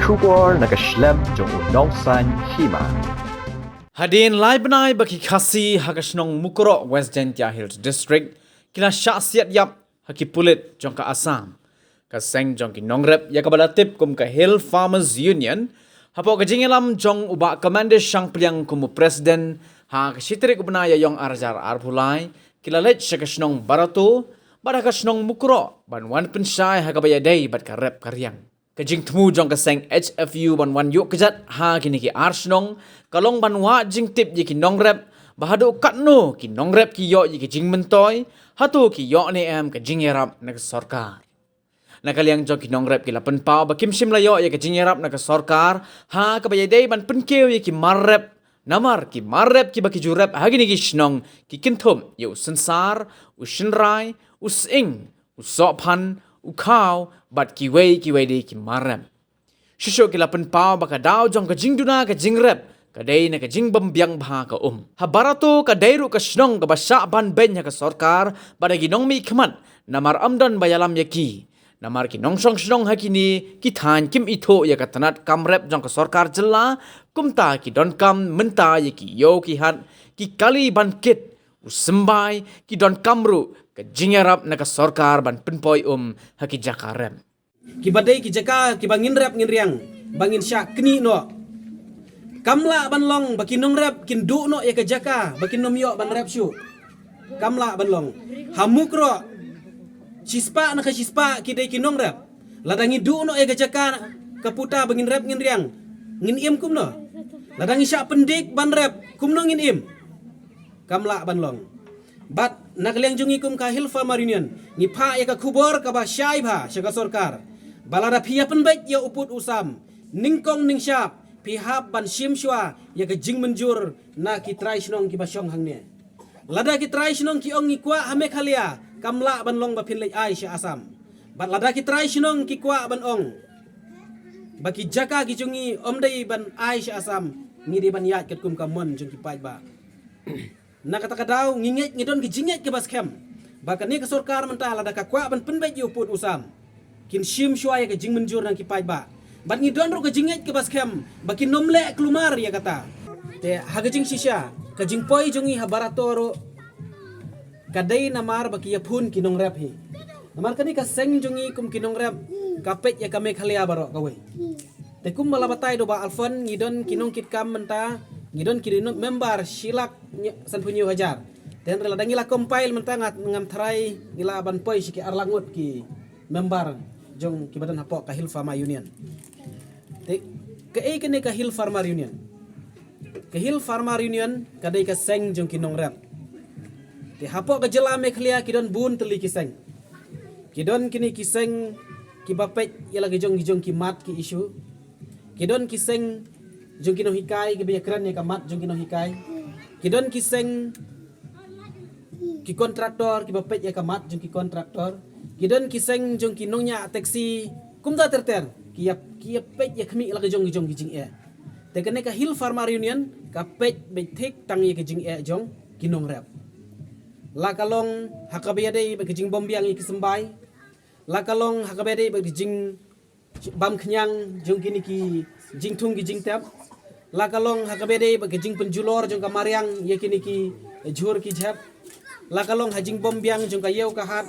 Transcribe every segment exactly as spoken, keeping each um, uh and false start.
Khubor na ka shlem jong u nongsaiñ hima. Hadien lai bnai ba ki Khasi ha ka shnong Mukroh, West Jaintia Hills District, ki la shah siat ïap ha ki pulit jong ka Assam. Ka seng jong ki nongrep ïa kaba la tip kum ka Hill Farmers Union, hapoh ka jingïalam jong u Bah Commander Shangpliang kum u president, ha ka shi tarik u bnai Ïaïong ar hajar arphew lai, ki la leit sha ka shnong Barato bad ha ka shnong Mukroh ban wan pynshai ha kaba ïadei bad ka rep ka riang. Ka jingthmu jong ka seng H F U ban wan ïuh kjat ha kine ki ar shnong ka long ban wad jingtip ïa ki nongrep ba haduh katno ki nongrep ki ïoh ïa ki jingmyntoi, hato ki ïoh ne em ka jingïarap na ka sorkar. Na ka liang jong ki nongrep ki la pynpaw ba kim shym la ïoh ïa ka jingïarap na ka sorkar ha kaba ïadei ban pynkiew ïa ki mar rep, namar ki mar rep kiba ki ju rep ha kine ki shnong ki kynthup ïa u synsar, u shynrai, u sying, u sohphan, u khaw bad kiwei kiwei de ki mar rep. Shuh shuh ki la pynpaw ba ka daw jong ka jingduna ka jingrep ka dei na ka jingbymbiang bha ka um. Ha Barato ka dei ruh ka shnong kaba shah ban beiñ ha ka sorkar bad ha ki nongmihkhmat, namar ym don ba ïalam ïa ki. Namar ki nongshong shnong ha kine ki thaiñ kim ithuh ïa ka tnat kam rep jong ka sorkar jylla, kumta ki donkam mynta ïa ki ïew ki hat, ki kali ban kit, u symbai, ki donkam ruh ka jingïarap na ka sorkar ban pynpoi um ha ki jaka rep. Kiba dei ki jaka kiba ngin rep ngin riang, ba ngin shah knieh noh. Kam lah ban long ba ki nongrep kin duh noh ïa ka jaka ba kin ym ïoh ban rep shuh. Kam lah ban long. Ha Mukroh, shispah na ka shispah ki dei ki nongrep. Lada ngi duh noh ïa ka jaka ka puta ba ngin rep ngin riang, ngin im kumno? Lada ngi shah pyndik ban rep, kumno ngin im? Kam lah ban long. Bad na ka liang jong ngi kum ka Hill Farmer Union, ngi phah ïa ka khubor kaba shai bha sha ka sorkar ba lada phi ïa pynbeit ïa u pud u sam, nyngkong nyngshap phi hap ban shim shuwa ïa ka jingmynjur na ki trai shnong kiba shong hangne. Lada ki trai shnong ki ong ngi kwah ha Meghalaya, kam lah ban long ba phin leit ai sha Assam. Bad lada ki trai shnong ki kwah ban ong ba ki jaka ki jong ngi ym dei ban ai sha Assam, ngi dei ban ïaid katkum ka mon jong ki paidbah. Na kata ka daw ngi ngeit, ngi don ki jingngeit kiba skhem ba kane ka sorkar mynta lada ka kwah ban pynbeit ïa u pud u sam, kin shim shuwa ïa ka jingmynjur na ki paidbah. Bad ngi don ruh ka jingngeit kiba skhem ba kin ym leh kulmar ïa kata. Te ha ka jingshisha, ka jingpoi jong ngi ha Barato ruh ka dei namar ba ki ïaphun ki nongrep hi. Namar kane ka seng jong ngi kum ki nongrep ka peit ïa ka Meghalaya baroh kawei. Te kumba la batai da u Bah Alfon, ngi don ki nongkitkam mynta, ngi don ki member shi lak sanphew hynñiew hajar. Te hynrei lada ngi la compile mynta nga, ngam tharai ngi lah ban poi sha ki ar lak ngut ki member jong kiba don hapoh ka Hill Farmer Union. Te kaei kane ka Hill Farmer Union? Ka Hill Farmer Union ka dei ka seng jong ki nongrep. Te hapoh ka jylla Meghalaya ki don bun tylli ki seng. Ki don kine ki seng kiba peit ïa la ki jong ki jong ki mat ki issue. Ki don ki seng jong ki nonghikai kiba ïakren ïa ka mat jong ki nonghikai. Ki don ki seng ki kontraktor kiba peit ïa ka mat jong ki kontraktor. Ki don ki seng jong ki nongñiah taxi, kumta ter ter, ki ïa, ki ïa peit ïa khmih la ki jong ki jong ki jingeh. Te kane ka Hill Farmer Union ka peit beit thik tang ïa ki jingeh jong ki nongrep. La ka long ha kaba ïadei bad ki jingbym biang ïa ki symbai. La ka long ha kaba ïadei bad ki jing bam khñiang jong kine ki jingthung ki jingtep. La ka long ha kaba ïadei bad ka jingpynjulor jong ka mariang ïa kine ki jhur ki jhep. La ka long ha jingbym biang jong ka ïew ka hat.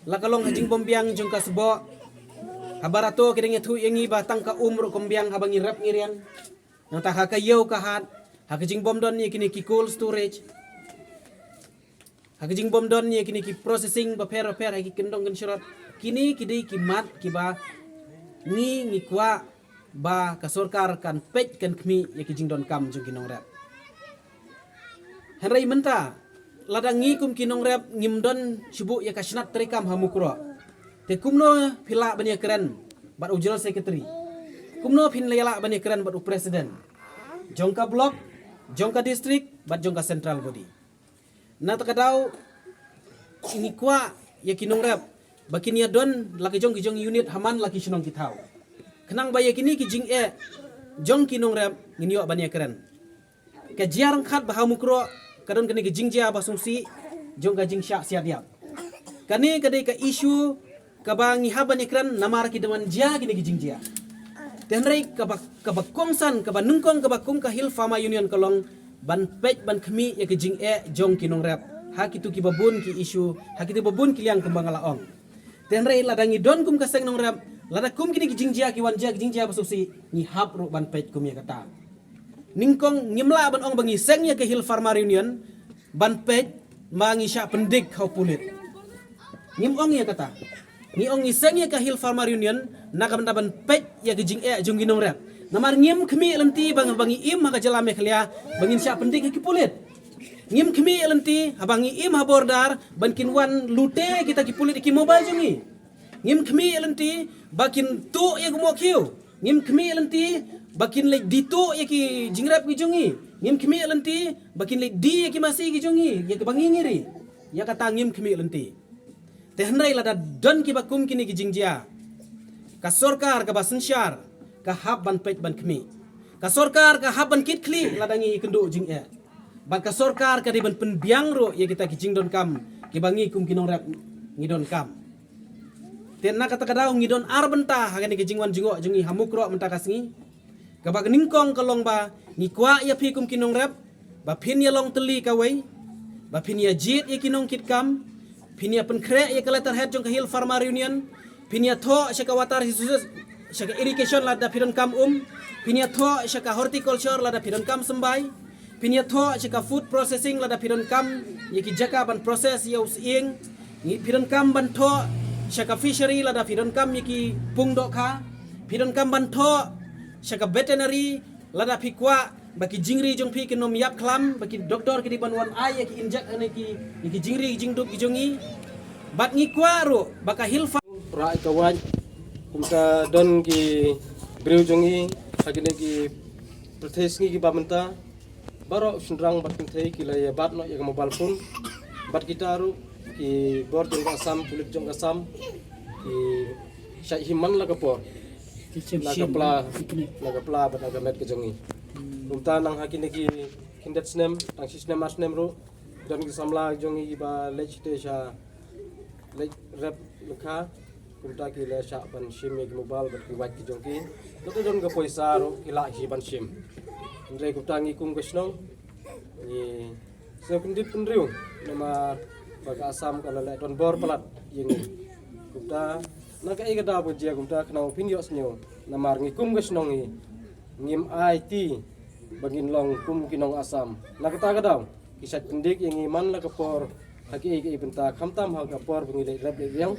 La ka long ha jingbym biang jong ka sboh. Ha Barato ki dang ïathuh ïa ngi ba tang ka um ruh kam biang haba ngi rep ngi riang. Nangta ha ka ïew ka hat, ha ka jingbym don ïa kine ki cold storage, ha ka jingbym don ïa kine ki processing bapher bapher ha ki kyndong kynshrot. Kine ki dei ki mat kiba ngi, ngi kwah ba ka sorkar kan peit kan khmih ïa ki jingdonkam jong ki nongrep. Hynrei mynta lada ngi kum ki nongrep ngim don shuh ïa ka shnat treikam ha Mukroh, te kumno phi lah ban ïakren bad u General Secretary? Kumno phin lah ban ïakren bad u President jong ka block, jong ka district bad jong ka central body? Na kata ka daw ngi kwah ïa ki nongrep ba kin ïa don la ki jong ki jong unit ha man la ki shnong ki thaw, khnang ba ïa kine ki jingeh jong ki nongrep ngin ïoh ban ïakren. Ka jia ryngkat ba ha Mukroh ka don kane ka jingjia ba sngewsih jong ka jingshah siat ïap. Kane ka dei ka issue kaba ngi hap ban ïakren namar ki dang wan jia kine ki jingjia. Te hynrei kaba, kaba kongsan, kaba nyngkong, kaba kum ka Hill Farmer Union ka long ban peit ban khmih ïa ka jingeh jong ki nongrep ha kitu kiba bun ki issue, ha kitu ba bun ki liang kumba nga la ong. Te hynrei lada ngi don kum ka seng nongrep, lada kum kine ki jingjia ki wan jia, ki jingjia ba sngewsih, ngi hap ruh ban peit kum ïa kata. Nyngkong ngim lah ban ong ba ngi seng ïa ka Hill Farmer Union ban peit ma ngi shah pyndik ha u pulit. Ngim ong ïa kata. Ngi ong ngi seng ïa ka Hill Farmer Union na ka bynta ban peit ïa ka jingeh jong ki nongrep. Namar ngim khmih lynti ba, ba ngi im ha ka jylla Meghalaya ba ngin shah pyndik ha ki pulit. Ngim khmih lynti haba ngi im ha border ban kin wan lute kita ki pulit ïa ki mobile jong ngi. Ngim khmih lynti ba kin tuh ïa ka mohkhiew. Ngim khmih lynti ba kin leit die tuh ïa ki jingrep ki jong ngi. Ngim khmih lynti ba kin leit die ïa ki masi ki jong ngi, ïa kaba ngi ngi ri. Ïa kata ngim khmih lynti. Te hynrei lada don kiba kum kine ki jingjia, ka sorkar kaba synshar ka hap ban peit ban khmih. Ka sorkar ka hap ban kit khlieh lada ngi ïakynduh jingeh. Bad ka sorkar ka dei ban pynbiang ruh ïa kita ki jingdonkam kiba ngi kum ki nongrep ngi donkam. Te na kata ka daw ngi don ar bynta ha kane ka jingwan jngoh jong ngi ha Mukroh mynta ka sngi. Kaba nyngkong ka long ba ngi kwah ïa phi kum ki nongrep ba phin ïa long tylli kawei, ba phin ïa jied ïa ki nongkitkam, phin ïa pynkhreh ïa ka letterhead jong ka Hill Farmer Union, phin ïa thoh sha ka water resources, sha ka irrigation lada phi donkam um, phin ïa thoh sha ka horticulture lada phi donkam symbai, phin ïa thoh sha ka food processing lada phi donkam ïa ki jaka ban process ïa u sying, ngi phi donkam ban thoh sha ka fishery lada phi donkam ïa ki pung dohkha, phi donkam ban thoh sha ka veterinary lada phi kwah ba ki jingri jong phi kin ym ïap khlam, ba ki doktor ki dei ban wan ai ïa ki injek ïa ki, ïa ki jingri jingduk ki jong ngi. Bad ngi kwah ruh ba ka Hill Farm Rah ka wait, kumta don ki briew jong ngi ha kine ki pyrthei sngi kiba mynta, baroh u shynrang bad kynthei ki la ïa bat noh ïa ka mobile phone. Bad kita ruh ki bor jong ka Assam, pulit jong ka Assam, ki shait hi man la ka por, la ka pla, la ka pla bad la ka met ka jong ngi. Kumta nang ha kine ki khyndiat snem, tang shi snem ar snem ruh, don ki samla jong ngi kiba leit shite sha leit rep lyngkha, kumta ki la shah ban shim ïa ki mobile bad ki wait ki jong ki. Lada don ka poisa ruh ki lah hi ban shim. Hynrei kumta ngi kum ka shnong ngi sngewkyndit kynriw namar ba ka Assam ka la leh donbor palat ïa ngi. Kumta na kaei ka daw ba jia kumta khnang phin ïohsngew namar ngi kum ka shnong ngi ngim aiti ba ngin long kum ki nong Assam. Na kata ka daw ki shait pyndik ïa ngi man la ka por ha kiei kiei bynta, khamtam ha ka por ba ngi leit rep leit riang.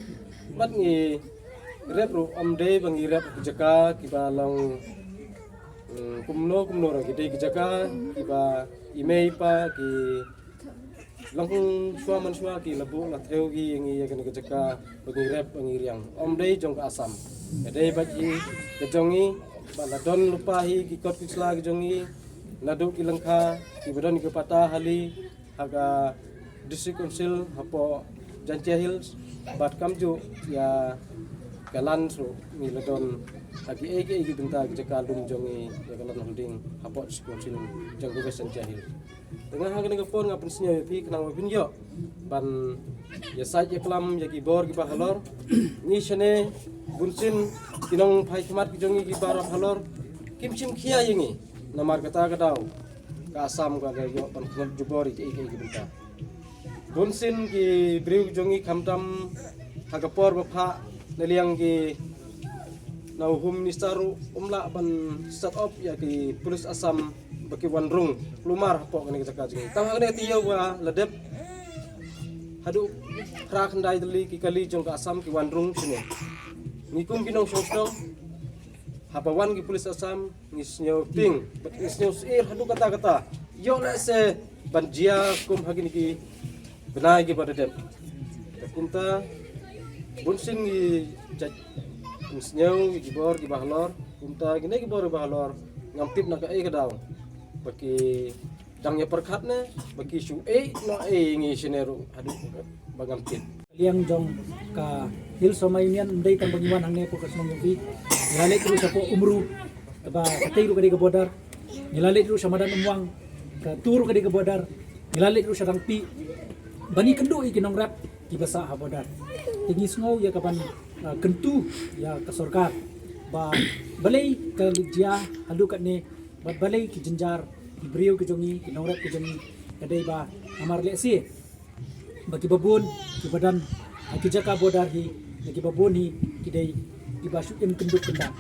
Bad ngi rep ruh ym dei ba ngi rep ha ki jaka kiba long, mm, kumno kumno ruh, ki dei ki jaka kiba i mei i pa ki long shuwa man shuwa ki la buh la thew hi ïa ngi ïa kane ka jaka ba ngi rep ba ngi riang. Ym dei jong ka Assam, ka dei bad hi ka jong ngi. Bad la don lypa hi ki kot ki sla ki jong ngi naduh ki lyngkha kiba don ki pata hali ha ka District Council hapoh Jaintia Hills, bad kamjuh ïa ka land ruh ngi la don ha kiei kiei ki bynta ki jaka lum jong ngi ïa ka land holding hapoh District Council jong ka West Jaintia Hills. Te nga ha kane ka por nga pynsngew ïa phi khnang ba phin ïoh ban ïa sait ïa klam ïa ki bor kiba halor. Ngi shane bunsien ki nongphai khmat ki jong ngi kiba rap halor kim shim khia ïa ngi. Namar kata ka daw ka Assam ka la ïoh ban kynnoh jubor ïa kiei kiei ki bynta. Bunsien ki briew jong ngi khamtam ha ka por ba phah na liang ki na u Home Minister ruh um lah ban set up ïa ki police Assam ba ki wan rung kulmar hapoh kane ka jaka jong ngi. Tang ha kane ka taïew ba la dep haduh phra khyndai tylli ki kali jong ka Assam ki wan rung shane. Ngi kum ki nongshong shnong haba wan ki police Assam ngi sngew tieng bad ngi sngew syier haduh katta katta. Ïoh lehse ban jia kum ha kine ki bnai kiba da dep. Te kumta bunsien ngi jait ngi sngew ïa ki bor kiba halor. Kumta kine ki bor kiba halor ngam tip na kaei ka daw ba ki dang ïa pyrkhat ne ba ki shu ei noh ei ngi shane ruh haduh ba ngam tip. Liang jong ka Hill Farmer Union ym dei tang ba ngi wan hangne hapoh ka shnong jong phi. Ngi la leit ruh shapoh Umru, kaba katei ruh ka dei ka border. Ngi la leit ruh sha madan Umwang, katu ruh ka dei ka border. Ngi la leit ruh sha Rangpih ba ngi kynduh ïa ki nongrep kiba sah ha border. Te ngi sngew ïa ka ban, ah, kyntu ïa ka sorkar Ba balei ka jia haduh katne, ba balei ki jynjar ki briew ki jong ngi, ki nongrep ki jong ngi, ka dei ba namar lehse ba kiba bun kiba don ha ki jaka border hi, na kiba bun hi ki dei kiba shu im kynduk kyndak.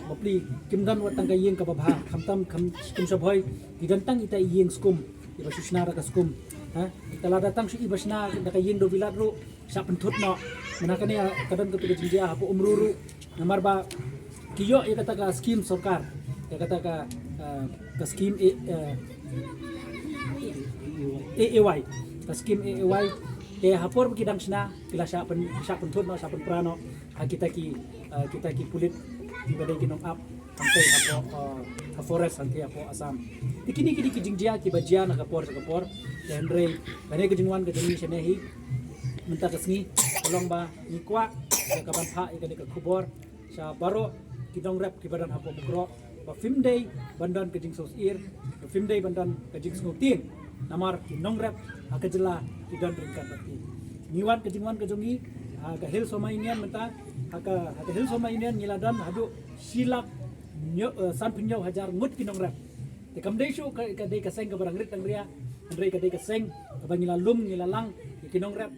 Bapli kim don wat tang ka ïing kaba bha, khamtam kham kim sha bhoi, ki don tang ita i ïing skum, iba shu shna da ka skum. Ha? Te lada tang shu iba shna da ka ïing dewbilat ruh, shah pynthut noh. Mynta kane ka don katu ka jingjia hapoh Umroi ruh. Namar ba ki ïoh ïa kata ka skim sorkar, ïa kata ka, eh, ka skim A-, eh, A A Y, ka skim A A Y. Te ha por ba ki dang shna, ki la shah pyn-, shah pynthut noh, shah pynpra noh ha kita ki, eh, kita ki pulit kiba dei ki nongap hangtei hapoh, eh, ha forest hangtei hapoh Assam. Te kine ki dei ki jingjia kiba jia na ka por sha ka por. Te hynrei kane ka jingwan ka jong ngi shane hi mynta ka sngi, ka long ba ngi kwah ïa ka ban phah ïa kane ka khubor sha baroh ki nongrep kiba don hapoh Mukroh, ba phim dei ban don ka jingsngewsyier, ba phim dei ban don ka jingsngewtieng. Namar ki nongrep ha ka jylla ki don ryngkat bad ki. Ngi wan ka jingwan ka jong ngi ha ka Hill Sohma Union mynta, ha ka, ha ka Hill Sohma Union ngi la don haduh shi lak hynñiew, eh, sanphew hynñiew hajar ngut ki nongrep. Te kam dei shuh ka, ka dei ka seng kaba dang rit dang ria, hynrei ka dei ka seng kaba ngi la lum ngi la lang ïa ki nongrep